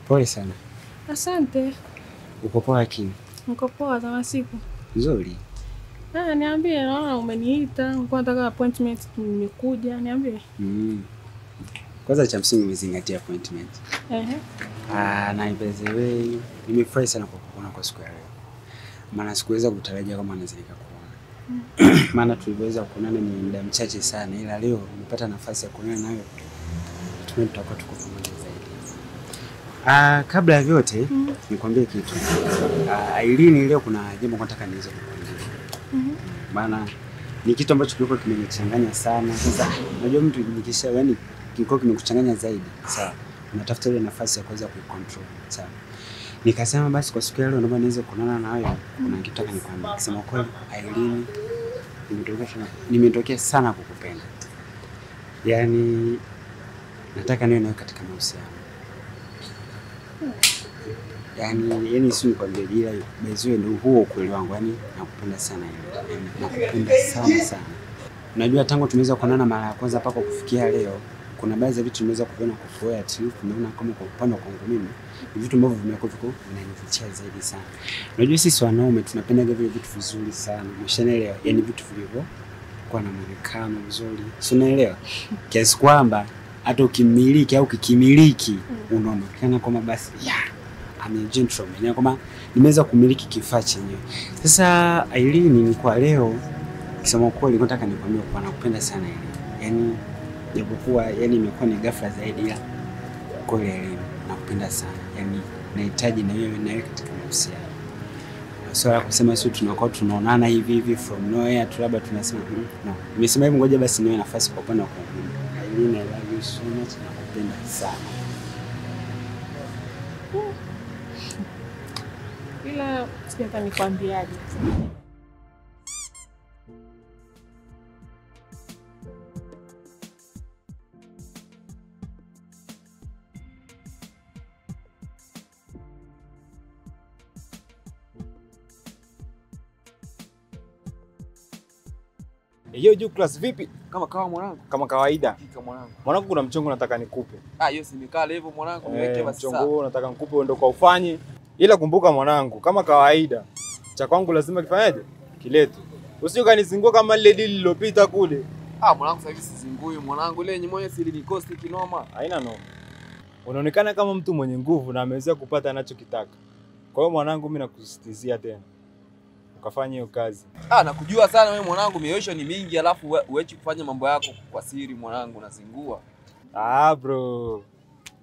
Pole sana. Asante. Uko poa lakini? Niko poa za masiku. Nzuri. Ah, niambie, naona umeniita, nilikuwa nataka appointment, nimekuja, niambie. Kwanza cha msingi umezingatia appointment. Ehe. Ah, na by the way, nimefurahi sana kwa kukuona kwa siku ya leo. Maana sikuweza kutarajia kama naweza nikakuona. Maana tuliweza kuonana ni muda mchache sana, ila leo nimepata nafasi ya kuonana nawe. Tume tutakuwa tuko pamoja zaidi. Ah, kabla ya vyote nikwambie kitu. Irene, leo kuna jambo nataka niweze kukuambia. Maana ni kitu ambacho kilikuwa kimenichanganya sana. Sasa unajua mtu nikisha yani kilikuwa kimekuchanganya zaidi. Sawa. Unatafuta ile nafasi ya kuweza kuicontrol. Sawa. Nikasema basi kwa siku ya leo naomba niweze kuonana na wewe. Kuna kitu nataka nikwambie. Kusema kweli Irene, nimetokea sana kukupenda. Yaani nataka niwe nawe katika mahusiano. Yaani si nikwambie bila bezwe ndio huo ukweli wangu. Yaani nakupenda sana yeye. Yaani nakupenda sana sana. Unajua tangu tumeweza kuonana mara ya kwanza mpaka kufikia leo, kuna baadhi ya vitu tumeweza kuviona kwa tu, tumeona kama kwa upande wangu mimi ni vitu ambavyo vimekuwa viko vinanivutia zaidi sana. Unajua sisi wanaume tunapenda vile vitu vizuri sana. Umeshaelewa? Yaani vitu vilivyo kwa na muonekano mzuri. Si unaelewa? Kiasi kwamba hata ukimiliki au kikimiliki unaonekana kama basi yeah, I'm a gentleman. Yaani kama nimeweza kumiliki kifaa chenyewe. Sasa Irene, ni kwa leo kusema kweli nataka nikwambie kwa nakupenda sana Irene. Yaani japokuwa yani imekuwa ni ghafla zaidi ya kweli Irene, nakupenda sana. Yaani nahitaji na wewe na wewe katika mahusiano. Swala kusema sio tunakuwa tunaonana hivi hivi from nowhere tu labda tunasema no. Nimesema hivi ngoja basi niwe nafasi kwa upande wa kwangu. Irene, I love you so much, nakupenda sana. Ila sijataka nikwambiaje. Hiyo juu class vipi? Kama kawa mwanangu. Kama kawaida. Hakika mwanangu. Mwanangu kuna mchongo nataka nikupe. Ah, hiyo si mikale hivyo mwanangu, niweke basi sasa. Mchongo huo nataka nikupe uende kwa ufanye. Ila kumbuka mwanangu, kama kawaida, cha kwangu lazima kifanyaje? Kiletu. Usije kanizingua kama lile deal lililopita kule. Ah, mwanangu sasa hivi sizingui mwanangu, ile yenye moyo si ilinikosti kinoma. Haina noma. Unaonekana kama mtu mwenye nguvu na ameweza kupata anachokitaka. Kwa hiyo mwanangu mimi nakusisitizia tena. Ukafanya hiyo kazi. Ah, nakujua sana wewe mwanangu, mioyosho ni mingi alafu uechi kufanya mambo yako kwa siri mwanangu, unazingua. Ah bro.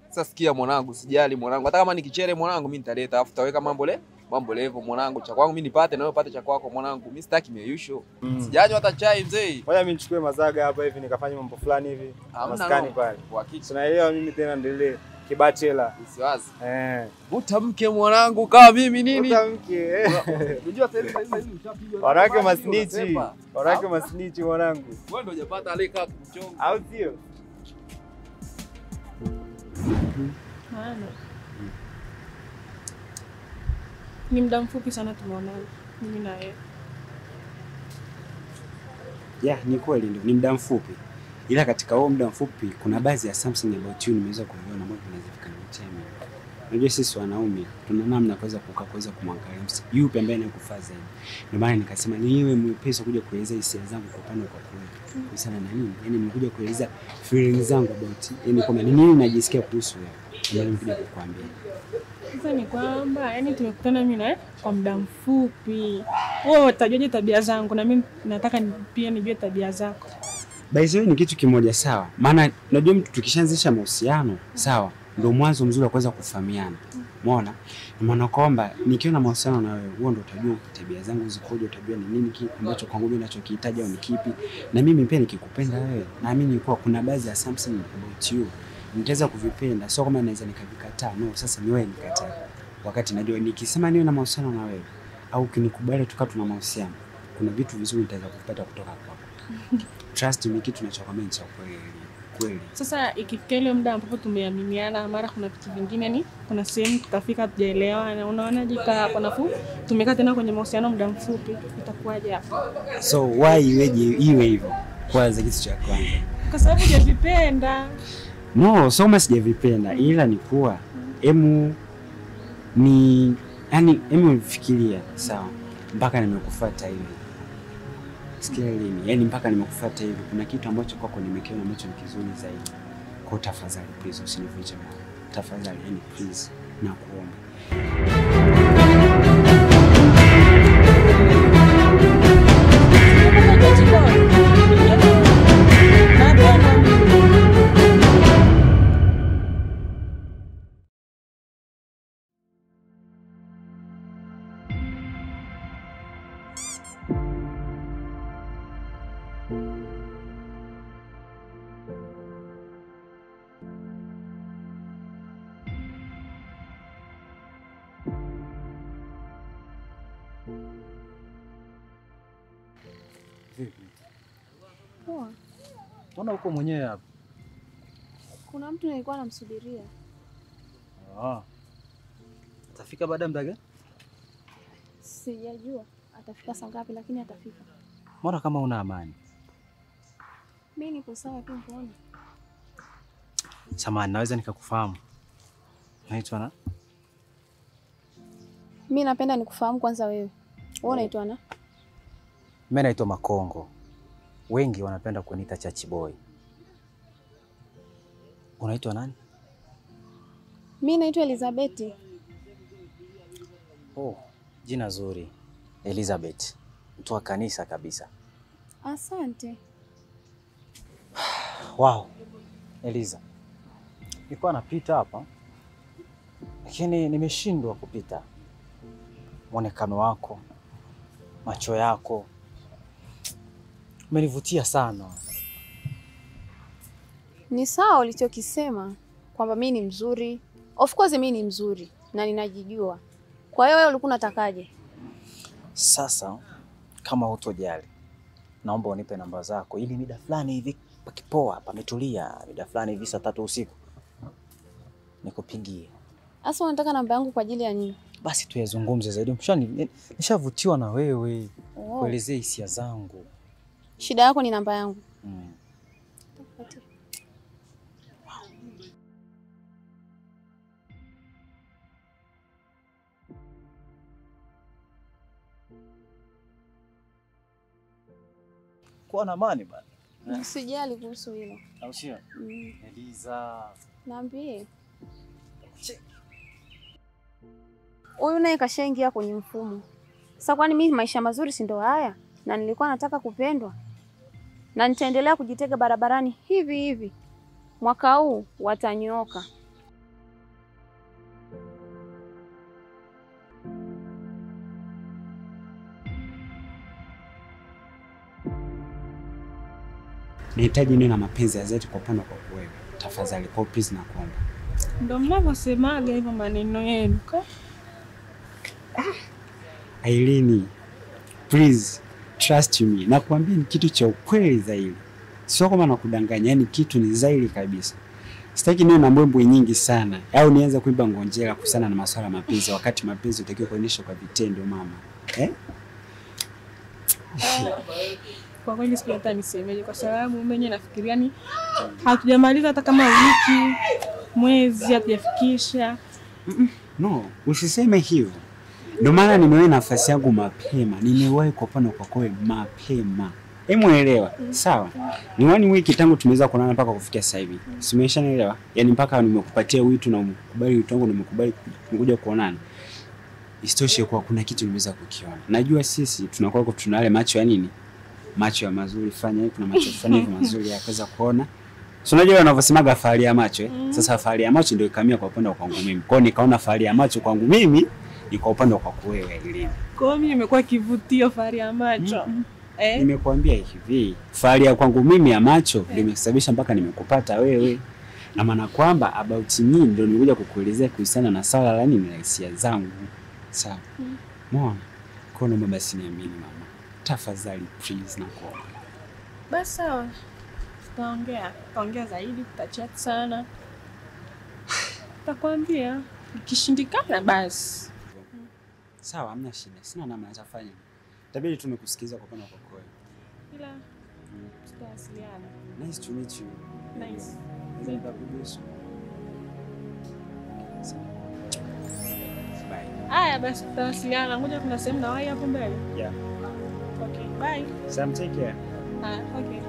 Sasa sikia mwanangu, sijali mwanangu. Hata kama nikichere mwanangu mimi nitaleta, alafu tutaweka mambo levo mwanangu. Cha kwangu mimi nipate na wewe upate cha kwako mwanangu. Mimi sitaki mioyosho. Sijanywa hata chai mzee. Ngoja mimi nichukue mazaga hapa hivi nikafanye mambo fulani hivi. Maskani pale. Uhakika. Tunaelewa mimi tena ndelee kibachela. Usiwazi. Eh. Utamke mwanangu kama mimi nini? Utamke. Unajua sasa hivi ushapigwa. Wanawake masnichi. Wanawake masnichi mwanangu. Wewe ndio hujapata alika kumchongo. Au sio? Maana ni muda mfupi sana tumeonana mimi na yeye. Yeah, ni kweli ndio ni muda mfupi. Ila katika huo muda mfupi kuna baadhi ya something about you nimeweza kuiona ambapo vinaweza vikanitia mimi. Unajua sisi wanaume tuna namna kuweza kukaa kuweza kumwangalia yupi ambaye anakufaa zaidi. Ndio maana nikasema niwe mwepesi kuja kueleza hisia zangu kwa upande kwa kweli. Kuhusiana na nini? Yaani nimekuja kueleza feelings zangu about, yaani kama ni nini najisikia kuhusu wewe. Ndio nimekuja kukuambia. Sasa ni kwamba yani tumekutana mimi na kwa muda mfupi. Wewe utajuaje tabia zangu na mimi nataka pia nijue tabia zako. By the way ni kitu kimoja sawa. Maana unajua mtu tukishaanzisha mahusiano sawa ndio mwanzo mzuri wa kuweza kufahamiana. Umeona? Maana kwamba nikiwa na mahusiano na wewe, wewe ndio utajua tabia zangu zikoje, utajua ni nini ambacho kwangu mimi ninachokihitaji au ni kipi. Na mimi pia nikikupenda wewe, naamini kuwa kuna baadhi ya something about you nitaweza kuvipenda, sio kama naweza nikavikataa. No, sasa ni wewe nikataa. Wakati najua nikisema niwe na mahusiano na wewe au ukinikubali tukawa tuna mahusiano, kuna vitu vizuri nitaweza kupata kutoka kwako. Trust me, kitu ninachokwambia ni cha kweli. Kweli. Sasa ikifika ile muda ambapo tumeaminiana, mara kuna vitu vingine ni kuna sehemu tutafika tujaelewa, na unaona jika hapo nafu tumekaa tena kwenye mahusiano muda mfupi, itakuwaje hapo? So why iweje iwe hivyo? Kwanza kitu cha kwanza. Kwa sababu hujavipenda. No, so kama sijavipenda ila ni kuwa Emu ni yani, emu fikiria sawa, mpaka nimekufuata hivi. Sikia lini? Yaani mpaka nimekufuata hivi kuna kitu ambacho kwako nimekiona ambacho ni kizuri zaidi. Kwa tafadhali please usinivunje moyo. Tafadhali yani please nakuomba. Vipi? Poa. Mbona uko mwenyewe hapa? Kuna mtu nilikuwa namsubiria. Ah. Atafika baada ya muda gani? Sijajua atafika saa ngapi lakini atafika. Mbona kama una amani? Mimi niko sawa tu mbona. Samahani, naweza nikakufahamu? Naitwa na? Mimi napenda nikufahamu kwanza wewe. Wewe unaitwa na? Mimi naitwa Makongo. Wengi wanapenda kuniita Chachi Boy. Unaitwa nani? Mimi naitwa Elizabeth. Oh, jina zuri. Elizabeth. Mtu wa kanisa kabisa. Asante. Wow. Eliza. Nilikuwa napita hapa lakini nimeshindwa kupita. Mwonekano wako, macho yako umenivutia sana. Ni sawa ulichokisema kwamba mimi ni mzuri. Of course mimi ni mzuri na ninajijua. Kwa hiyo wewe ulikuwa unatakaje? Sasa kama hutojali, naomba unipe namba zako ili mida fulani hivi pakipoa, pametulia, mida fulani hivi saa 3 usiku nikupigie. Asa unataka namba yangu kwa ajili ya nini? Basi tuyazungumze zaidi. Nishavutiwa na wewe. Oh. Kuelezea hisia zangu. Shida yako ni namba yangu. Wow. Kuwa na amani bana. Usijali kuhusu hilo. Au sio? Eliza. Niambie. Huyu naye kashaingia kwenye mfumo. Sasa kwani mimi maisha mazuri si ndo haya? Na nilikuwa nataka kupendwa. Na nitaendelea kujitega barabarani hivi hivi. Mwaka huu watanyoka. Nahitaji niwe na mapenzi ya dhati kwa upande kwa wewe. Tafadhali kwa please nakuomba. Ndio mnavyosemaga hivyo maneno yenu. Aileen, please trust me. Nakwambia ni kitu cha ukweli zaidi. Sio kama nakudanganya, yani kitu ni zaidi kabisa. Sitaki niwe na mbwembwe nyingi sana au nianze kuimba ngonjera kuhusiana na masuala ya mapenzi wakati mapenzi utakiwa kuonyesha kwa vitendo mama. Eh? Kwa kweli sijui hata nisemeje kwa sababu mimi nafikiria ni hatujamaliza hata kama wiki, mwezi hatujafikisha. No, usiseme hivyo. Ndio maana nimewahi nafasi yangu mapema. Nimewahi kupana kwa koe mapema. Hebu elewa. Sawa. Ni 1 wiki tangu tumeweza kuonana mpaka kufikia sasa hivi. Simeshanielewa? Yaani mpaka nimekupatia wito na umekubali wito wangu na umekubali kuja kuonana. Isitoshe kwa kuna kitu nimeweza kukiona. Najua sisi tunakuwa tuna yale macho ya nini? Macho ya mazuri fanya hivi, kuna macho fanya hivi mazuri ya kuweza kuona. So unajua wanavyosemaga fahari ya macho eh? Sasa fahari ya macho ndio ikamia kwa upande kwangu mimi. Kwa hiyo nikaona fahari ya macho kwangu mimi ni kwa upande kwa wewe Aileen. Kwa hiyo mimi nimekuwa kivutio fahari ya macho. Eh? Nimekuambia hivi, fahari ya kwangu mimi ya macho limesababisha mpaka nimekupata wewe. Na maana kwamba about me ndio nimekuja kukuelezea kuhusiana na swala la nini la hisia zangu. Sawa. Muone. Kwa hiyo basi niamini mama. Tafadhali please nakuomba. Basi sawa. Tutaongea, tutaongea zaidi, tutachat sana. Nitakwambia ikishindikana basi. Sawa, hamna shida. Sina namna nitafanya. Itabidi tu nikusikiza kwa pana kwa kweli. Ila tutawasiliana. Nice to meet you. Nice. Nice. Sawa. Haya basi tutawasiliana. Ngoja kuna sehemu nawahi hapo mbele. Yeah. Okay, bye. Sam, take care. Haya, okay.